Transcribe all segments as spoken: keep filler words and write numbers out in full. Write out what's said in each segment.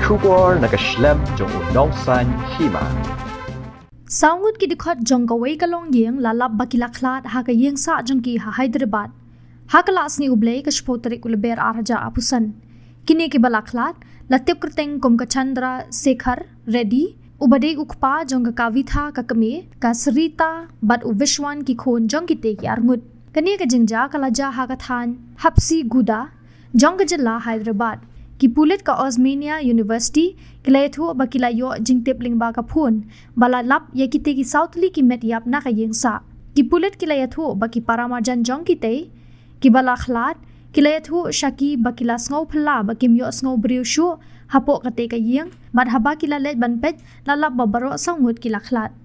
Khubor na ka shlem jong u nongsan hima. Saw ngut ki dkhot jong kawei ka longïing la lap ba ki la khlad ha ka ïing sah jong ki ha Hyderabad, ha ka la sngi U Blei ka shiphew tarik u Lber ar hajar arphew san. Kine ki ba la khlad la tip kyrteng kum ka Chandra Sekhar Reddy, u ba dei u kpa jong ka Kavitha, ka kmie ka Srita bad u Vishwan, ki khun jong kite ki ar ngut. Kane ka jingjia ka la jia ha ka thaiñ Hapsiguda jong ka jylla Hyderabad. Ki pulit ka Osmania University ki la ïathuh ba ki la ïoh jingtip lyngba ka phone ba la lap ïa kite ki saw tylli ki met ïap na ka ïing sah. Ki pulit ki la ïathuh ba ki para marjan jong kite ki ba la khlad ki la ïathuh sha ki ba ki la sngew phylla ba kim ïoh sngew briew shuh hapoh kate ka ïing, bad haba ki la leit ban peit la lap ba baroh saw ngut ki la khlad.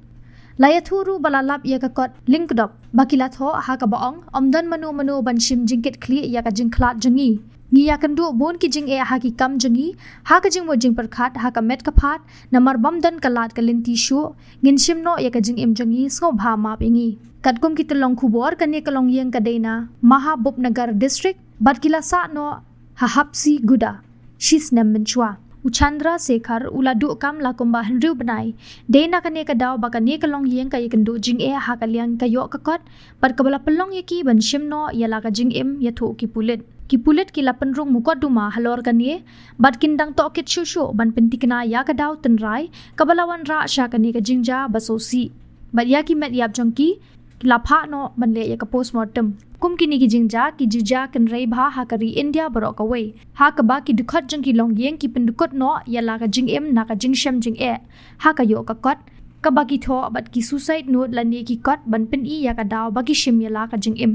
La ïathuh ruh ba la lap ïa ka kot lyngkdop ba ki la thoh ha kaba ong, ym don mano mano ban shim jingkitkhlieh ïa ka jingkhlad jong ngi. Ngi ïakynduh bun ki jingeh ha ki kam jong ngi, ha ka jingmut jingpyrkhat, ha ka met ka phad, namar bym don ka lad ka lynti shuh, ngin shim noh ïa ka jingim jong ngi, sngewbha map ïa ngi. Katkum ki tyllong khubor, kane ka longïing ka dei na Mahabubnagar District bad ki la sah noh ha Hapsiguda shi snem mynshuwa. U Chandra Sekhar u la duh kam la kumba hynriew bnai. Dei na kane ka daw ba kane ka longïing ka ïakynduh jingeh ha ka liang ka ïoh ka kot bad kaba la pynlong ïa ki ban shim noh ïa la ka jingim, ïathuh ki pulit. Ki pulit ki la pynrung mukotduma halor kane bad kin dang tohkit shuh shuh ban pynthikna ïa ka daw tynrai kaba la wanrah sha kane ka jingjia ba sngewsih. Bad ïa ki met ïap jong ki ki la phah noh ban leh ïa ka postmortem. Kum kine ki jingjia ki ju jia kynrei bha ha ka ri India baroh kawei, ha kaba ki dkhot jong ki longïing ki pyndkut noh ïa la ka jingim na ka jingshem jingeh ha ka ïoh ka kot, kaba ki thoh bad ki suicide note lane ki kot ban pyni ïa ka daw ba ki shim ïa la ka jingim.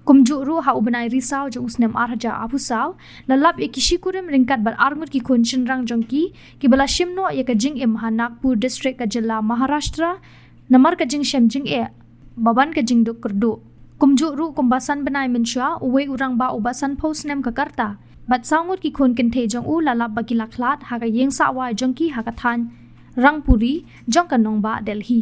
Kumjuh ruh ha u bnai Risaw jong u snem ar hajar arphew saw, la lap ïa ki shikurim ryngkat bad ar ngut ki khun shynrang jong ki, ki ba la shim noh ïa ka jingim ha Nagpur District ka jylla Maharashtra, namar ka jingshem jingeh ba ban ka jingduk kyrduh. Kumjuh ruh kumba san bnai mynshuwa, uwei u rangbah u ba sanphew snem ka rta bad saw ngut ki khun kynthei jong u la lap ba ki la khlad ha ka ïing sah wai jong ki ha ka thaiñ Rangpuri jong ka nongbah Delhi.